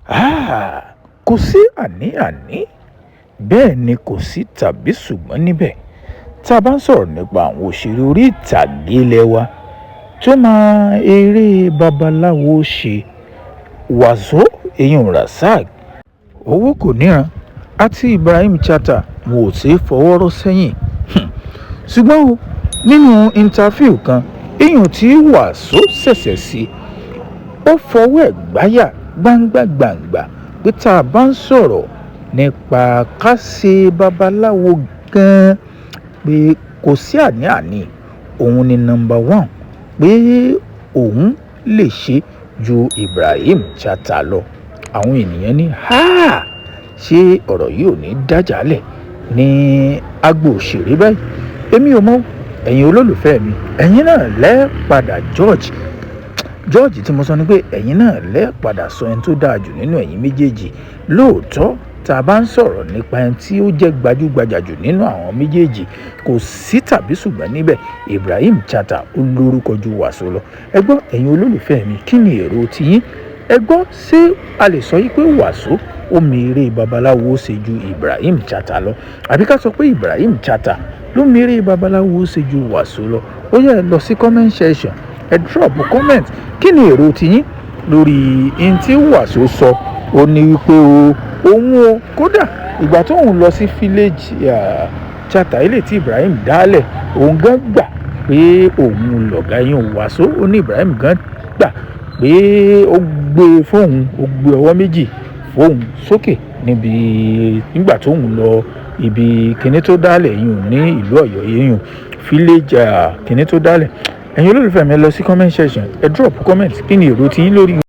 Kò sí àní-àní, bẹ́ẹ̀ ni kò sí tàbí-ṣùgbọ́n níbẹ̀. Tá a bá ń sọ̀rọ̀ nípa àwọn òṣèré orí ìtàgé ilé wa tó mọ eré babaláwo ṣe, Wàsó Eyín Rasaq, Owókòníran àti Ibrahim Chatta, wọn ò ṣeé fọwọ́ rọ́ sẹ́yìn. Ṣùgbọ́n o, nínú interview kan èyí tí Wàsó ṣẹ̀ṣẹ̀ ṣe, ó fọwọ́ ẹ̀ gbáyà gbangba-gbàǹgbà pé tá a bá ń sọ̀rọ̀ nípa ká ṣe babaláwo gan-an, pé kò sí àní-àní, òun ni number one, pé òun lè ṣe ju Ibrahim Chatta lọ. Àwọn ènìyàn ní, "Háà, ṣé ọ̀rọ̀ yìí ò ní dájàálẹ̀ ní agbo òṣèré báyìí?" Èmi ò mọ̀. Ẹ̀yin olólùfẹ́ mi, ẹ̀yin náà lẹ́ padà judge. Judge tí mo sọ ni pé ẹ̀yin náà lẹ́ padà sọ ẹni tó dáa jù nínú ẹ̀yin méjèèjì. Lóòótọ́, tá a bá ń sọ̀rọ̀ nípa ẹni tí ó jẹ́ gbajúgbajà jù nínú àwọn méjèèjì, kò sí tàbí ṣùgbọ́n níbẹ̀, Ibrahim Chatta ó lórúkọ ju Wàsó lọ. Ẹ gbọ́, ẹ̀yin olólùfẹ́ mi, kí ni èrò tiyín? Ẹ gbọ́, ṣé a lè sọ yí pé Wàsó ó mi eré babaláwo ṣe ju Ibrahim Chatta lọ, àbí ká sọ pé Ibrahim Chatta ló mi eré babaláwo ṣe ju Wàsó lọ? Ó yẹ, ẹ lọ sí comment section, ẹ drop comment. Kí ni èrò tiyín lórí ohun tí Wàsó sọ? Ó ní wípé o òun o, kódà ìgbà tóun lọ sí village Chatta ilé tí Ibrahim dálẹ̀, òun gan gbà pé òun lọ̀gá yín. Wàsó, ó ní Ibrahim gan gbà pé ó gbé fóun, ó gbé ọwọ́ méjì fóun sókè níbi nígbà tóun lọ ibi kinní tó dálẹ̀ yìí ní ìlú Ọ̀yọ́ yìí, village kinní tó dálẹ̀. Ẹ̀yin olólùfẹ́ mi, ẹ lọ sí comment section, ẹ drop comment. Kí ni èrò tiyín lórí